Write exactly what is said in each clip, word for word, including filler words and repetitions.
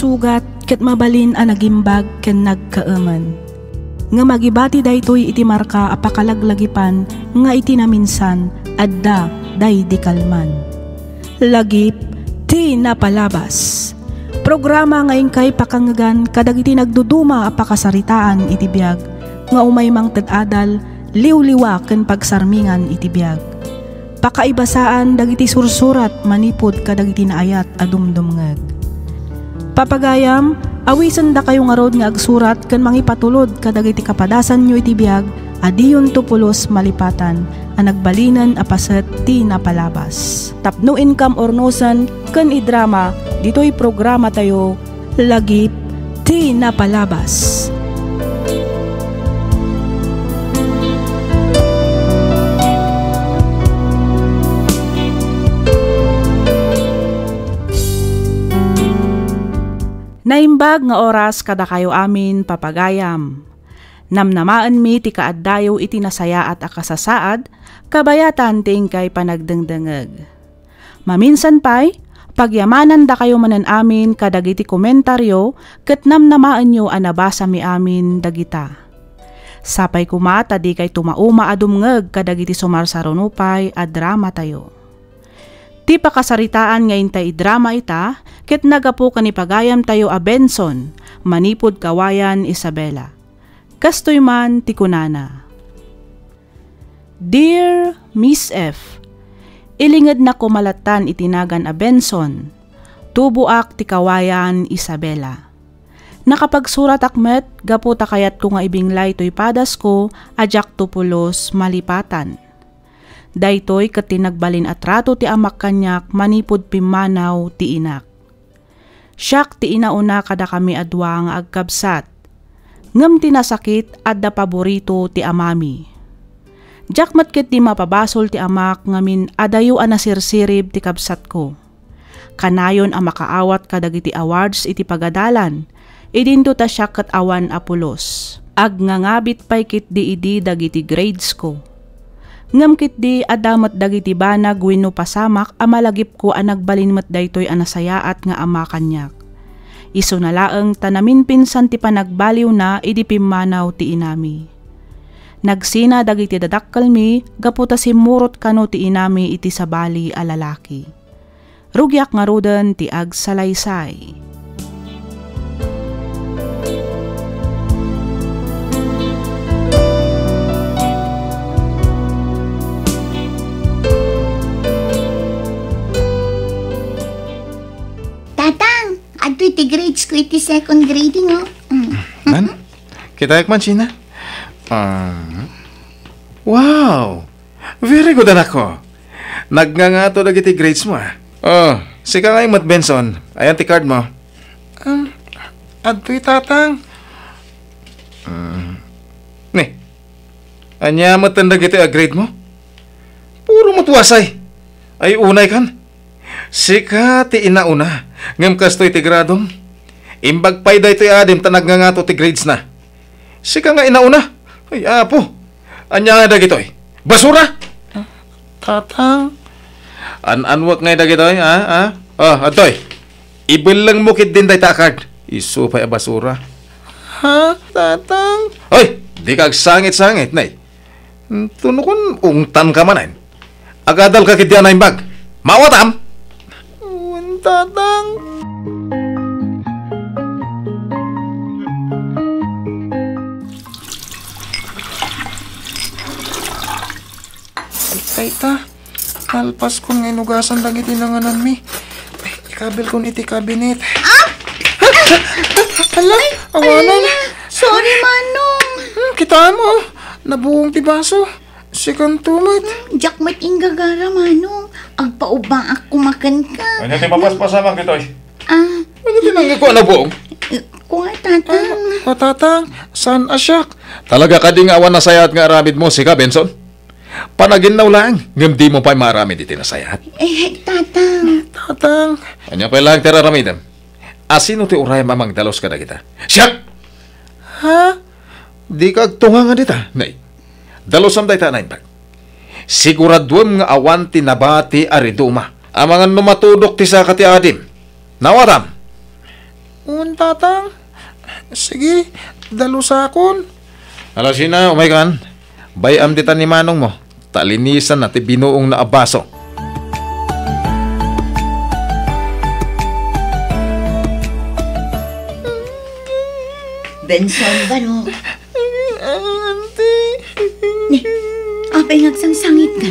Sugat ket mabalin a nagimbag ken nagkaemen. Ngem agibati daytoy iti marka a pakalaglagipan nga iti naminsan, adda daydi kalman. Lagip ti napalabas. Programa nga inkay pakangngegan kadagiti nagduduma a pakasaritaan iti biag nga umay mangted adal, liwliwa ken pagsarmingan iti biag. Pakaibasaan dagiti sursurat manipud kadagiti naayat a dumdumngeg. Papagayam, awisendakayo ngarud nga agsurat ken mangipatulod kadagiti kapadasanyo iti biag a diyonto pulos malipatan a nagbalinen a paset ti napalabas. Tapno inkam urnosen ken idrama ditoy programatayo, Lagip ti Napalabas. Naimbag nga oras kadakayo amin, papagayam. Namnamaenmi ti kaaddayo iti nasayaat a kasasaad, kabayatan ti inkay panagdengdengeg. Maminsan pay, pagyamanandakayo manen amin kadagiti komentario ket namnamaenyo a nabasami amin dagita. Sapay koma ta dikay tumauma a dumngeg kadagiti sumarsaruno pay a dramatayo. Ti pakasaritaan nga intay idrama ita ket naggapu ken ni pagayamtayo a Benson, manipud Kawayan, Isabela. Kastoy man ti kunana, "Dear Miss F, ilingednak koma lattan iti nagan a Benson, tuboak ti Kawayan, Isabela. Nakapagsuratak met gapu ta kayatko nga ibinglay toy padasko a diakto pulos malipatan. Daytoy ket ti nagbalin a trato ti amak kaniak manipud pimmanaw ti inak. Siak ti inauna kadakami a dua nga agkabsat. Ngem ti nasakit, adda paborito ti amami. Diak met ketdi mapabasol ti amak ngamin adayo a nasirsirib ti kabsatko. Kanayon a makaawat kadagiti awards iti pagadalan, idinto ta siak ket awan a pulos. Agngangabit pay ketdi idi dagiti gradesko. Ngem ketdi adda met dagiti banag wenno pasamak a malagipko a nagbalin met daytoy a nasayaat nga ama kaniak. Isuna laeng ta naminpinsan ti panagbaliwna idi pimmanaw ti inami. Nagsina dagiti dadakkelmi gapu ta simmurot kano ti inami iti sabali a lalaki. Rugiak ngaruden ti agsalaysay." Tatang, adtoy ti grades ko iti second grading, oh. Mm. Man? Kitaek man, Sheena. Ah, wow! Very good, anakko. Nagngangato dagiti grades mo, ah. Oh, sika ngay met, Benson. Ayan ti card mo. Um, adtoy, Tatang. Mm. Ni, ania met dagitoy a grade mo? Puro met wasay. Ay, unay kan. Sika ti inauna, ngem kastoy ti gradom. Imbag pay daytoy adim ta nagngangato ti gradesna. Sika nga inauna. Ay, apo. Ania nga dagitoy? Basura! Ah, Tatang. An-anwek ngay dagitoy, ah, ah? Oh, adtoy. Ibellengmo ketdin dayta a card. Isu pay a basura. Ha, Tatang? Hoy, dika agsangit-sangit, nay. Tunukan ungtan ka manen. Agadal ka ketdi a naimbag. Maawatam? Wen, Tatang. Ay, ta. Nalpaskon nga inugasan dagiti nangananmi. Ay, ikabilkon iti kabinet. Ah! Hala, awanan. Sorry, Manong. Hmm, kitam, oh. Nabuong ti baso. Sikanto met. Hmm, diak met inggagara, Manong. Agpaubbaak koma kenka. Ania ti mapaspasamak ditoy? Ah. Ania ti nangngegko a nabuong? Eh, kua, Tatang. Ah, o, Tatang, saan a siak? Talaga kadi nga awan nasayaat nga aramidmo, sika, Benson? Panaginnaw laeng, ngem dimo pay maaramid iti nasayaat. Eh, Tatang. Tatang. Ania pay laeng ti ar-aramidem? Asino ti urayem a mangdalus kadagita? Siak! Ha? Dika agtunganga dita, nay. Dalusam dayta a naimbag. Siguraduem nga awan ti nabati a riduma amangan no matudok ti saka ti adim. Nawatam? Wen, Tatang. Sige, dalusakon. Alasina, umaykan. Bay-am ditan ni manongmo, ta linisanna ti binuongna a baso. Benson, Barok. Auntie. Ni, apay nga agsangsangitka?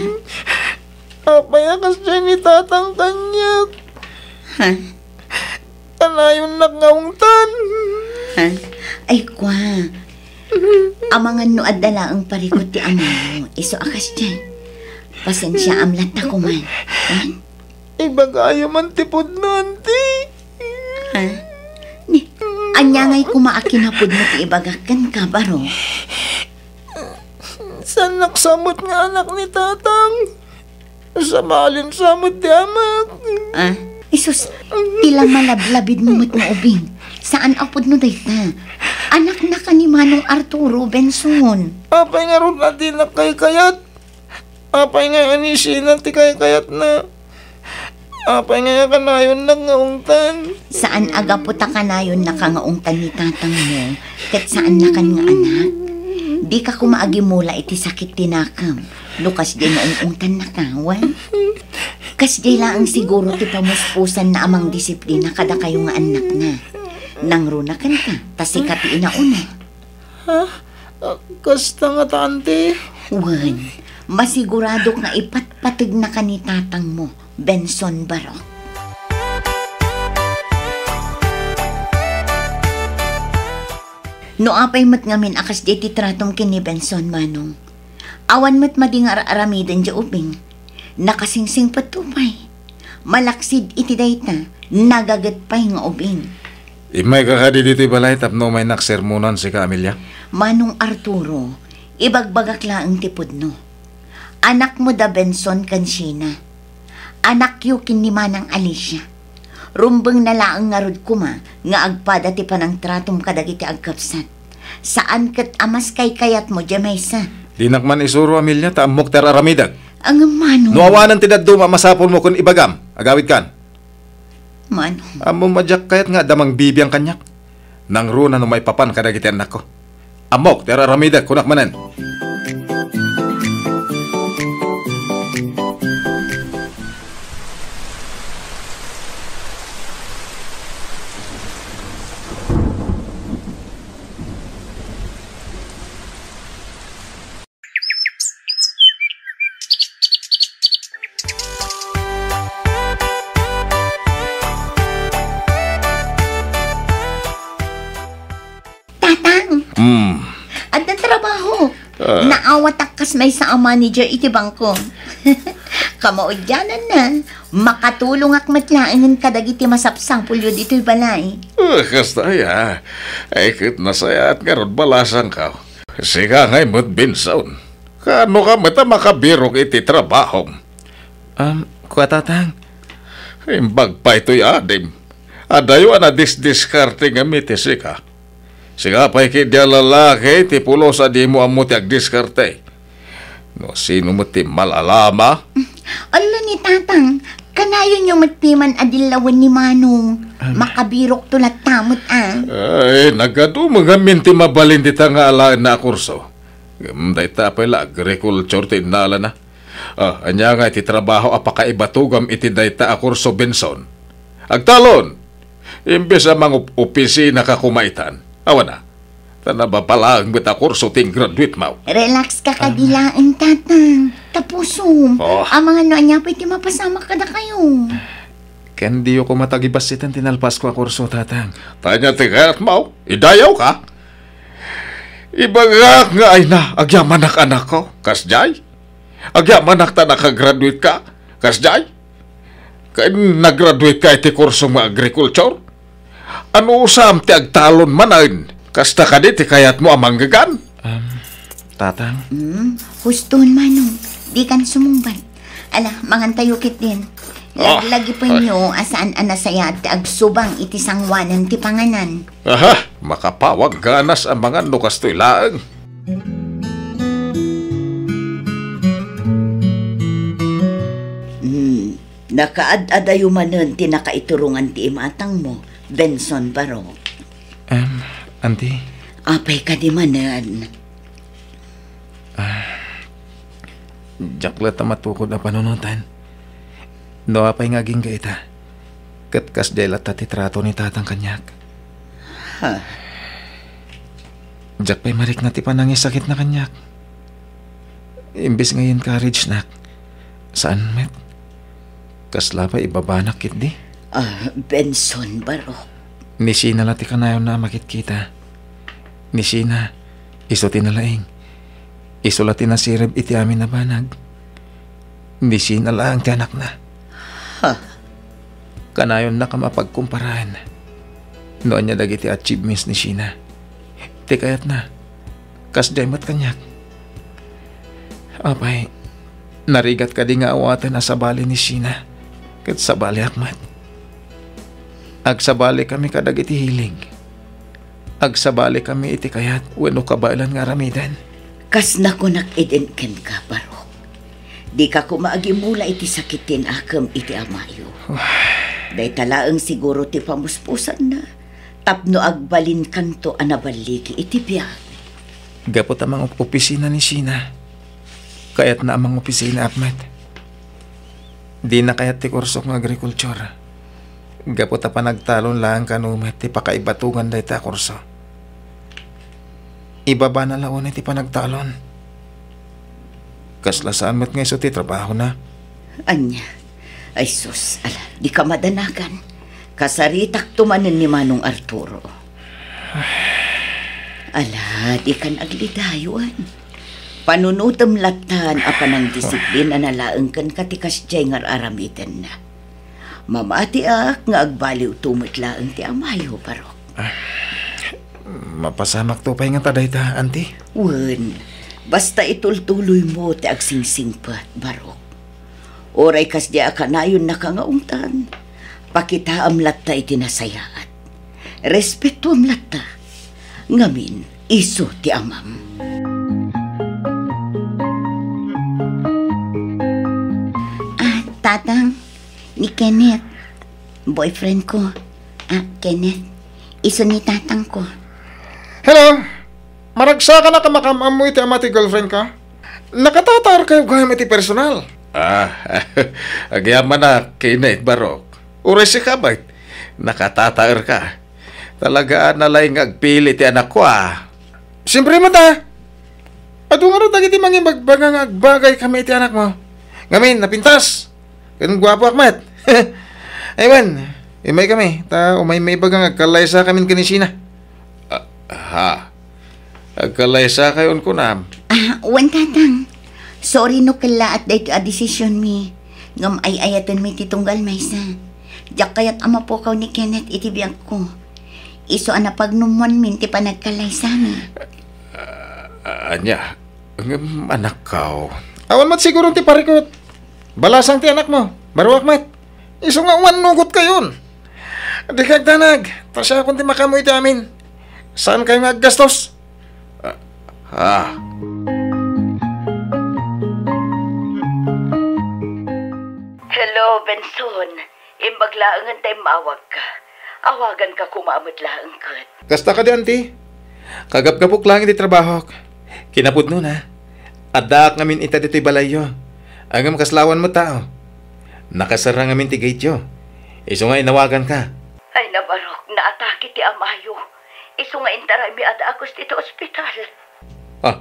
Apay a kasdiay ni Tatang kaniak? Ha? Kanayonnak nga ungtan. Ha? Ay, kua. Amangan no adda laeng parikut ti amamo, isu a kasdiay. Pasensiaam latta koman. Wen? Ibagayo man ti pudno, Auntie. Ha? Ni, ania ngay koma a kinapudno ti ibagak kenka, Barok? Saannak sa met nga anak ni Tatang. Sabali sa met ti amak. Ah, isus, ti la malablabidmo met nga ubing. Saan a pudno dayta. Anaknaka ni Manong Arturo, Benson. Apay ngarud a dinak kaykayat? Apay nga anisina ti kaykayatna? Apay nga kanayonnak nga ungtan? Saan a gapu ta kanayonnaka nga ungtan ni tatangmo, ket saannakan nga anak? Dika koma agimula iti sakit ti nakem, no kasdiay nga ung-ungtannaka, wen? Kasdiay laeng siguro ti pamuspusanna a mangdisiplina kadakayo nga annakna. Nangruna kenka, ta sika ti inauna. Ha? Ah, kasta ngata, Auntie? Wen, masiguradok nga ipatpategnaka ni tatangmo, Benson Barok. No apay met ngamin a kasdiay ti tratom ken ni Benson, Manong, awan met madi nga ar-aramiden diay ubing. Nakasingsingpetto pay. Malaksid iti dayta, nagaget pay nga ubing. Immayka kadi ditoy balay tapno umaynak sermonan sika, Amelia? Manong Arturo, ibagbagak laeng ti pudno. Anakmo da Benson ken Sheena. Anakyo ken ni Manang Alicia. Rumbengna laeng ngarud koma nga agpada ti panangtratom kadagiti agkabsat. Saan ket a mas kaykayatmo diay maysa. Dinak man isuro, Amelia, ta ammok ti ar-aramidek. Ngem, Manong. No awanen ti dadduma a masapulmo ken ibagam, agawidkan. Manong. Ammom a diak kayat nga adda mangbibiang kaniak. Nangruna no maipapan kadagiti annakko. Ammok ti ar-aramidek, kunak manen. Tatang! Mm. Adda trabaho. Ah. Naawatak kas maysa a manager iti bangko. Kamaudiananna, makatulongak met laengen kadagiti masapsapulyo ditoy balay. Ah, kasta aya. Ay, ket nasayaat ngarud balasangko. Sika ngay met, Benson. Kaanoka met a makabirok iti trabahom? Um, kua, Tatang. Imbag pay toy adim. Adayo a nadisdiskarte ngem iti sika. Sika pay ketdi a lalaki ti pulos a dimo ammo ti agdiskarte. No sino met ti mal-alama? Ala ni Tatang, kanayonyo met ti man a dillawen ni Manong. Am. Makabirokto latta met a. Ay, nagadu ngamin ti mabalin dita nga alaenna a kurso. Ngem dayta pay la agriculture ti innalana. Ah, ania nga iti trabaho a pakaibatogam iti dayta a kurso, Benson? Agtalon! Imbes a mangopisinaka koma itan. Awan a. Ta nababalaeng met a kurso ti graduate mo. Relax ka kadi laeng, Tatang. Tapusom. Oh. Amangan no ania pay ti mapasamak kadakayo. Ken diyo koma tagibassiten ti nalpasko a kurso, Tatang. Ta ania ti kayatmo? Idayawka? Ibagak nga ayna, agyamanak, anakko. Kasdiay? Agyamanak ta nakagraduate ka? Kasdiay? Ken nagraduate ka iti kurso nga agriculture? Anusam ti agtalon manen? Kasta kadi ti kayatmo a manggegan? Um, Tatang? Hmm, huston, Manong. Dikan sumungbat. Ala, mangantayo ketdin. Ah, laglagipenyo a saan a nasayaat ti agsubang iti sangoanan ti panganan. Aha, makapawag ganas a mangan no kastoy laeng. Hmm, nakaad-adayo manen ti nakaiturongan ti imatangmo, Benson, Barok. Em, Auntie? Apay kadi manen? Ah, diak latta matukod a panunotan. No apay nga agingga ita, ket kasdiay latta ti trato ni Tatang kaniak. Ha? Diak pay marikna ti panangisakitna kaniak. Imbes nga i-encourage-nak, saan met. Kasla pay ibabanak ketdi. Ah, Benson, Barok. Ni Sheena la ti kanayonna a makitkita. Ni Sheena, isu ti nalaing. Isu la ti nasirib iti amin a banag. Ni Sheena laeng ti anakna. Ha? Kanayonnak a mapagkumparaen no ania dagiti achievements ni Sheena. Ti kayatna, kasdiay met kaniak. Apay, narigat kadi nga awaten a sabali ni Sheena ket sabaliak met? Agsabalikami kadagiti hilig. Agsabalikami iti kayat wenno kabaelan nga aramiden. Kas nakunak idin kenka, Barok. Dika koma agimula iti sakit ti inakem iti amayo. Dayta laeng siguro ti pamuspusanna tapno agbalinkanto a naballigi iti biag. Gapu ta mangopisina ni Sheena, kayatna a mangopisinaak met. Dina kayat ti kursok nga agrikultur. Gapu ta panagtalon laeng kano met ti pakaibatongan dayta a kurso. Ibabana la unay ti panagtalon. Kasla saan met nga isu ti trabahona. Ania? Ay sus, ala, dika madanagan. Kasaritakto manen ni Manong Arturo. Ala, dikan aglidayon. Panunotem lattan a panangdisiplina laeng kenka ti kasdiay nga ar-aramidenna. Mamatiak nga agbaliwto met laeng ti amayo, Barok. Mapasamakto pay ngata dayta, Auntie? Wen, basta itultuloymo ti agsingsingpet, Barok. Uray kasdiay a kanayonnaka nga ungtan, pakitaam latta iti nasayaat. Respetuam latta. Ngamin, isu ti amam. Ah, Tatang, ni Kenneth, boyfriend ko. Ah, Kenneth, isu ni Tatang ko. Hello! Maragsakanak a makaam-ammo iti ama ti girlfriend ka? Nakatataerkayo gayam iti personal? Ah, agyamanak, Kenneth, Barok. Uray sika met, nakatataerka. Talaga a nalaing nga agpili ti anakko, ah. Siempre met, ah. Adu ngarud dagiti mangibagbaga nga agbagaykami iti anakmo. Ngamin, napintas. Ken guapoak met. Ay, wen, imaykami, ta umay maibaga nga agkallaysakamin ken ni Sheena. Ah, ha? Agkallaysakayon, kunam? Ah, wen, Tatang. Sorry no kellaat daytoy a desisionmi. Ngem ay-ayatenmi ti tunggal maysa. Diak kayat a mapukaw ni Kenneth iti biagko. Isu a napagnummoanmin ti panagkallaysami. Ah, ania? Ngem anakko. Awan met siguro ti parikut. Balasang ti anakmo. Baruak met. Isu nga awan nugotkayon. Dika agdanag, ta siakon ti makaammo iti amin. Saankayo nga aggastos? Ah, ah. Hello, Benson. Imbag laengen ta immawagka. Awaganka koma met laeng ket. Kasta kadi, Auntie? Kagapgapok laeng iti trabahok. Kinapudnona, addaak ngamin ita ditoy balayyo. Ngem kasla awan met tao. Nakasarra ngamin ti gateyo. Isu nga inawaganka. Ay, nabarok, naatake ti amayo. Isu nga intaraymi a dagus ditoy ospital. Ah,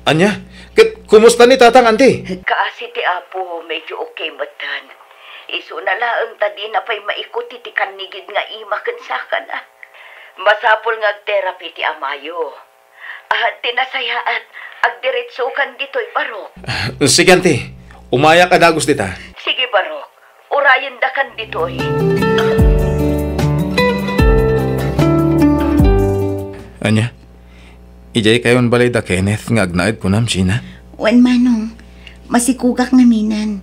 ania? Ket kumusta ni Tatang, Auntie? Kaasi ti Apo, medyo okay metten. Isuna laeng ta dina pay maikuti ti kannigid nga ima ken sakana. Masapul nga ag-therapy ti amayo. Ah, ti nasayaat, agdiretsokan ditoy, Barok. Sige, Auntie. Umayak a dagus dita. Sige, Barok. Urayendakan ditoy. Ania? Idiay kayon balay da Kenneth nga agnaed, kunam, Sheena? Wen, Manong. Masikugak ngaminen.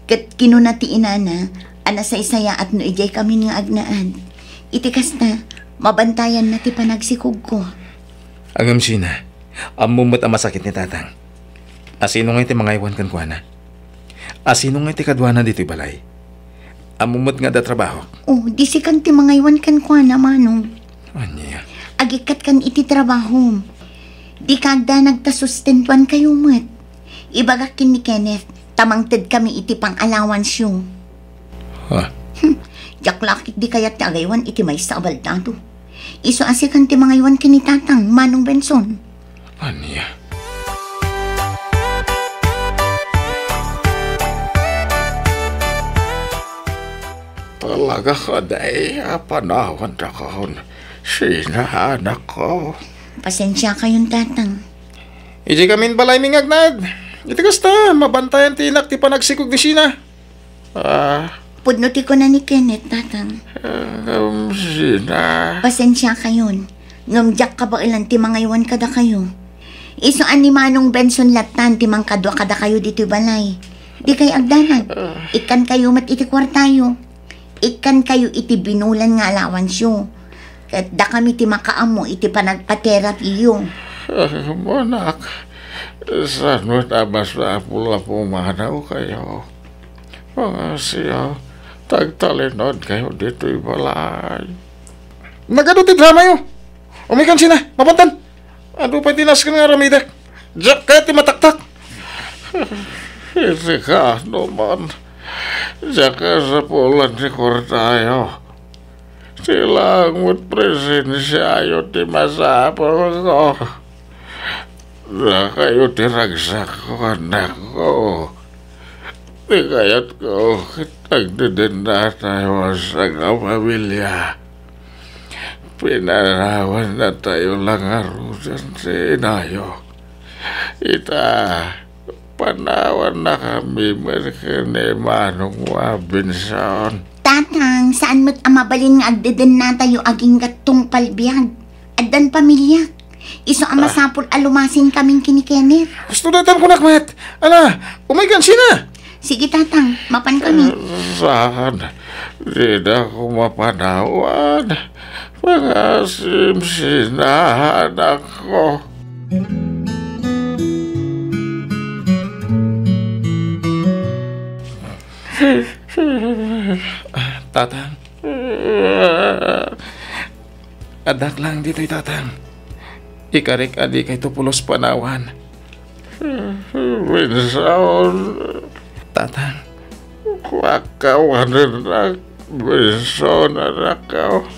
Ket kinuna ti inana a nasaysayaat no idiay kamin nga agnaed. Iti kasta, mabantayanna ti panagsikugko. Ngem, Sheena, ammom met a masakit ni Tatang. Asino ngay ti mangaywan kenkuana? Asino ngay ti kaduana ditoy balay? Ammom met nga adda trabahok. Oh, di sikan ti mangaywan kenkuana, Manong. Ania? Agikkat kan iti trabahom. Dika agdanag ta sustentuan kayo met. Ibagak ken ni Kenneth, ta mangted kami iti pang-allowance yo. Ha? Hmm, diak lakit di kayat ti agaywan iti maysa a baldado. Isu a sikan ti mangaywan ken ni Tatang, Manong Benson. Ania? Talaga kadi a panawan dakon, Sheena, anakko. Pasensia kayon, Tatang. Idi kami balay mi nga agnaed. Iti kasta, mabantayan ti inak ti panagsikog ni Sheena. Ah. Pudno ti kuna ni Kenneth, Tatang. Ah, um, Sheena. Pasensia kayon. Ngem diak kabaelan ti mangaywan kadakayo. Isu a ni Manong Benson lattan ti mangkadua kadakayo ditoy balay. Dikay agdanag. Ah. Ikkan kayo met iti kuartayo. Ikkan kayo iti binulan nga allowance yo. Ket dakami ti makaammo iti panagpaterapy yo. Ah, anak, saan met a masapul a pumanaw kayo? Pangasiyo, tagtalinaed kayo ditoy balay. Nagadu ti drama yo? Umikan sina, mapantan. Adu pay ti nasken nga aramidek. Diak kayat ti mataktak. Iti kaano man, diak kasapulan ti kuartayo. Ti laeng met presensiayo ti masapulko. Dakayo ti ragsakko, anakko. Ti kayatko ket agdedennatayo a sangapamilia. Pinanawannatayo la ngaruden ti inayo. Ita, panawannakami met ken ni Manong Robinson. Tatang, saan met a mabalin nga agdedennatayo agingga tungpal biag? Addan pamiliak. Isu a masapul a lumasin kamin ken ni Kenneth. Husto daytan kunak met. Ala, umaykan sina. Sige, Tatang, mapan kami. Saan? Dida ko mapanawan. Pangasim sina, anakko. Tatang. Addak lang ditoy, Tatang. Ikarik a dikayto pulos panawan. Benson. Tatang. Pakawanennak, Benson, anakko.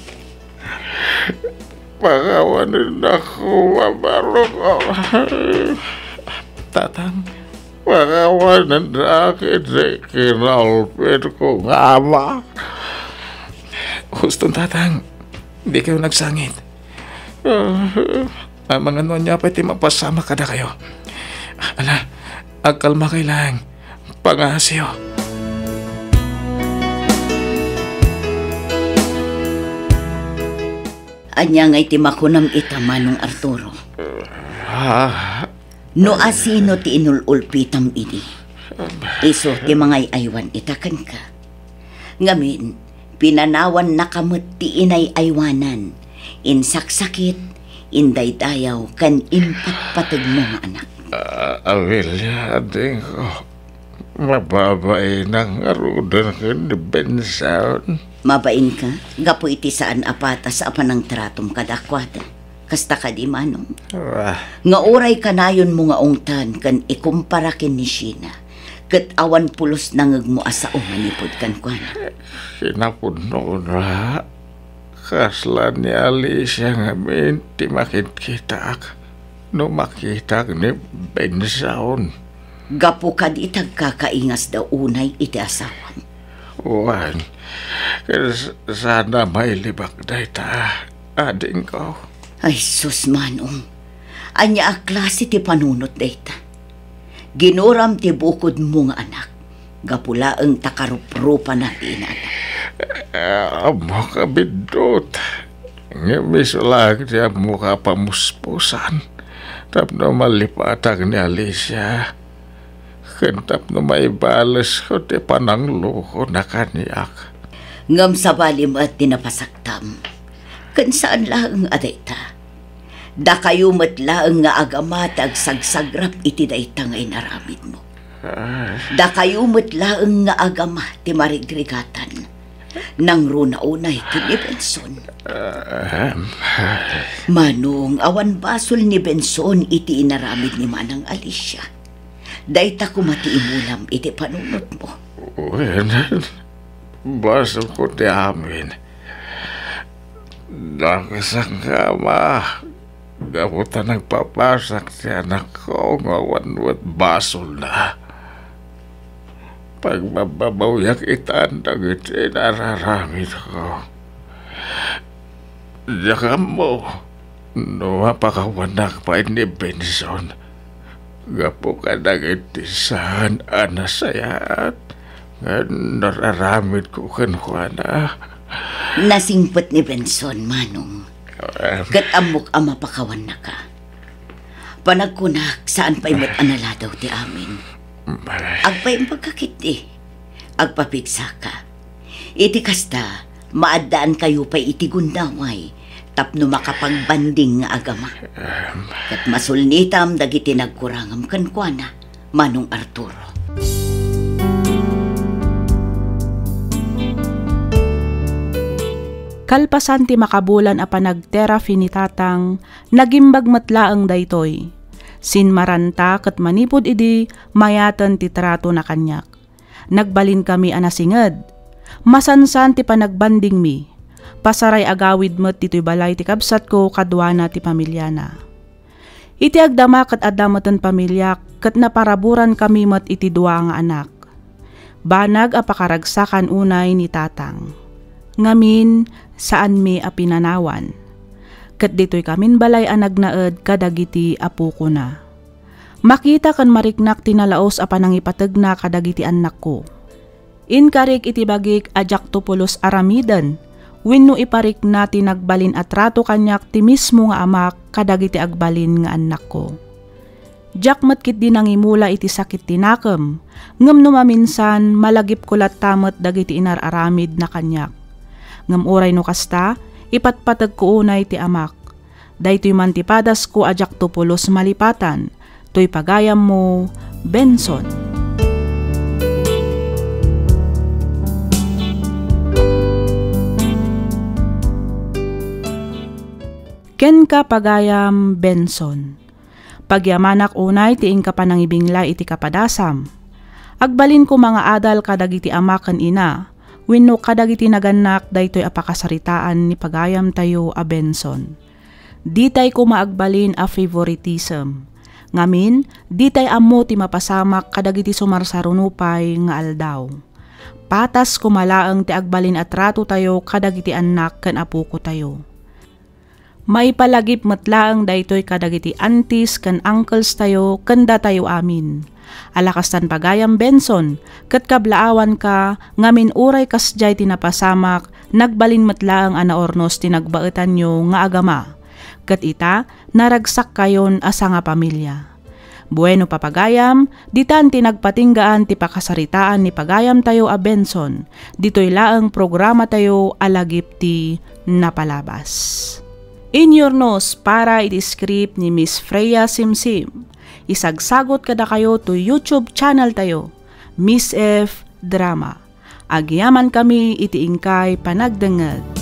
Pakawanennak, mabarok. Tatang. Pakawanennak iti kinalpitko nga ama. Huston, Tatang. Dikayo nagsangit. Amangan no ania pay ti mapasamak kadakayo. Ala, agkalmakay laeng. Pangasiyo. Ania ngay ti makunam ita, Manong Arturo? Ah. No asino ti inul-ulpitam idi, isu ti mangay-aywan ita kenka. Ngamin, pinanawannaka met ti inay-aywanan, insaksakit, indaydayaw, ken impatpateg mo nga anak. Ah, Amelia, adingko. Mababainak ngaruden ken ni Benson. Mabainka, gapu iti saan a patas a panangtratom kadakuada. Kasta kadi, Manong? Ah. Nga uray kanayonmo nga ungtan ken ikumpara ken ni Sheena, ket awan pulos nangegmo a sao manipud kenkuana. Kinapudnona, kasla ni Alicia ngamin ti makitkitaak no makitak ni Benson. Gapu kadi ti agkakaingasda unay iti asawam. Wen, ket s-, saan a mailibak dayta, adingko. Ay sus, Manong. Ania a klase ti panunot dayta? Ginuram ti bukodmo nga anak. Gapu laeng ta karuprupana ti inana. Ah, ammoka, biddut. Ngem isu laeng ti ammoka a pamuspusan tapno malipatak ni Alicia, ken tapno maibalesko ti pananglokona kaniak. Ngem sabali met ti napasaktam, ken saan laeng a dayta. Dakayo met laeng nga agama ti agsagsagrap iti dayta nga inaramidmo. Dakayo met laeng nga agama ti marigrigatan. Nangruna unay ken ni Benson. Manong, awan basol ni Benson iti inaramid ni Manang Alicia. Dayta koma ti imulam iti panunotmo. Wen, basolko ti amin. Nakasanka, ama, gapu ta nagpapasak ti anakko nga awan met basolna. Pagbabbabawiak itan dagiti nararamidko. Diak ammo no mapakawanak pay ni Benson gapu kadagiti saan a nasayaat nga nararamidko kenkuana. Nasingpet ni Benson, Manong. Em. Ket ammok a mapakawannaka. Panagkunak, saan pay met a naladaw ti amin. Em. Agpaimbagka ketdi. Agpapigsaka. Iti kasta, maaddaankayo pay iti gundaway tapno makapagbanding nga agama. Em. Ket masulnitam dagiti nagkurangam kenkuana, Manong Arturo. Kalpasan ti makabulan a panagterapi ni Tatang, nagimbag met laeng daytoy. Sinmaranta ket manipud idi, mayaten ti tratona kaniak. Nagbalinkami a nasinged. Masansan ti panagbandingmi. Pasaray agawid met ditoy balay ti kabsatko kaduana ti pamiliana. Iti agdama ket adda meten pamiliak ket naparaburankami met iti dua nga anak. Banag a pakaragsakan unay ni Tatang. Ngamin, saanmi a pinanawan. Ket ditoykamin balay a nagnaed kadagiti apokona. Makita ken mariknak ti nalaus a panangipategna kadagiti annakko. Inkarik iti bagik a diakto pulos aramiden wenno iparikna ti nagbalin a trato kaniak ti mismo nga amak kadagiti agbalin nga annakko. Diak met ketdi nangimula iti sakit ti nakem, ngem no maminsan, malagipko latta met dagiti inar-aramidna kaniak. Ngem uray no kasta, ipatpategko unay ti amak. Daytoy man ti padasko a diakto pulos malipatan, toy pagayammo, Benson. Kenka, pagayam Benson. Pagyamanak unay ti inka panangibinglay iti kapadasam. Agbalin koma nga adal kadagiti ama ken ina, wenno kadagiti nagannak daytoy a pakasaritaan ni pagayamtayo a Benson. Ditay koma agbalin a favoritism. Ngamin, ditay ammo ti mapasamak kadagiti sumarsaruno pay nga aldaw. Patas koma laeng ti agbalin a tratotayo kadagiti annak ken apokotayo. Maipalagip met laeng daytoy kadagiti aunties ken uncles tayo ken datayo amin. Ala kastan pagayam Benson, ket kablaawanka ngamin uray kasdiay ti napasamak, nagbalin met laeng a naurnos ti nagbaetanyo nga agama. Ket ita, naragsakkayon a sangapamilia. Bueno, papagayam, ditan ti nagpatinggaan ti pakasaritaan ni pagayamtayo a Benson. Ditoy laeng programatayo a Lagip ti Napalabas. Inyurnos para iti script ni Miss Freya Simsim. Isagsagot kadakayo to YouTube channel tayo, Miss F Drama. Agyamankami iti inkay panagdengngeg.